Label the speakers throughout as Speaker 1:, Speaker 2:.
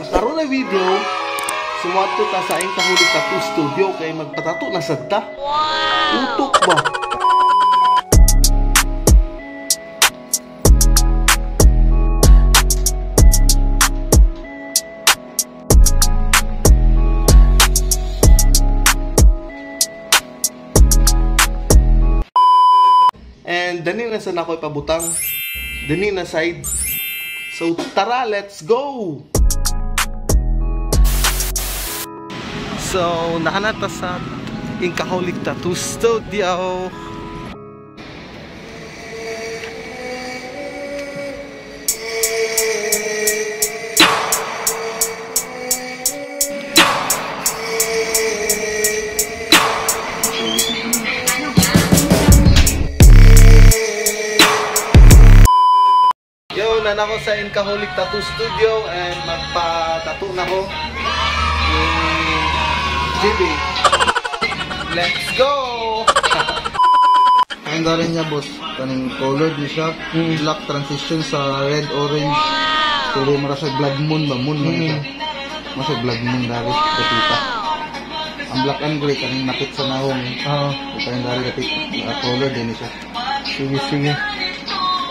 Speaker 1: Sa karon na video, sumuadto ta sa Inkaholik Tattoo Studio kay magpatato na sad ta. Wow! Utok ba? And dani na sa nako ipabutang. Dani na side. So tara, let's go! So nakanata sa Inkaholik Tattoo Studio. Yo, nana ko sa Inkaholik Tattoo Studio and magpa-tattoo na ko ni GB. Let's go!
Speaker 2: Ang galing niya, boss, kaning colored ni siya, black transition sa red orange. Wow! Pero mara siya blood moon ba? Moon man siya. Mara siya blood moon dari dapita. Ang black and gray kaning napit sa nahong.
Speaker 1: Oo.
Speaker 2: Kaning dari dapit colored din siya.
Speaker 1: Sige, sige.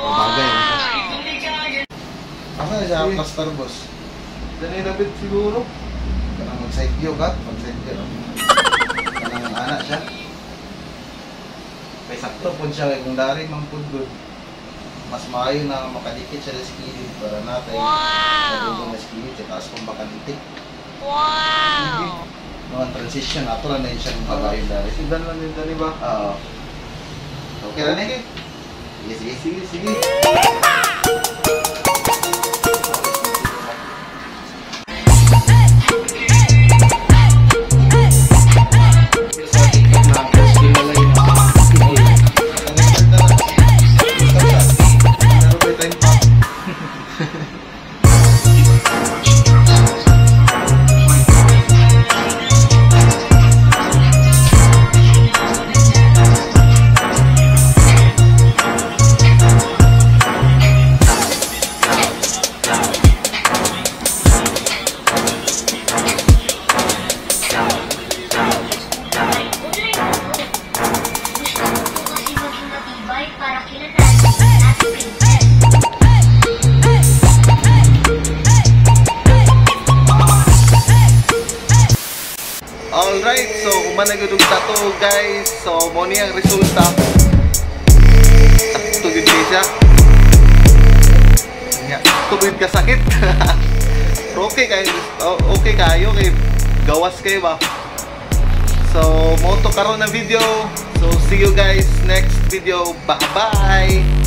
Speaker 2: Oh, bagay. Asa na siya plaster, boss?
Speaker 1: Dani na bit siguro.
Speaker 2: Kanang mag-side view ka? Mag-side view. Kanang ana siya. Kay sakto pud siya kay kung dari man pud good. Mas maayo na makadikit siya sa kilid para natay. Wow! Sa kilid, sa taas kung bakante.
Speaker 3: Wow!
Speaker 2: No, ang transition ato lang na yun siya ng pagayon dari.
Speaker 1: Sidan lang din dani ba?
Speaker 2: Oo. Okay ra ni? Sige, sige.
Speaker 1: Sige, sige. Alright, so human na gyud og tattoo, guys. So mo ni ang resulta. Sakto gyud kay siya. Nya, sakto gyud ka sakit. Pero okay kayo, okay kayo kay gawas kayo ba. So mo to karon na video. So see you guys next video. Bye bye.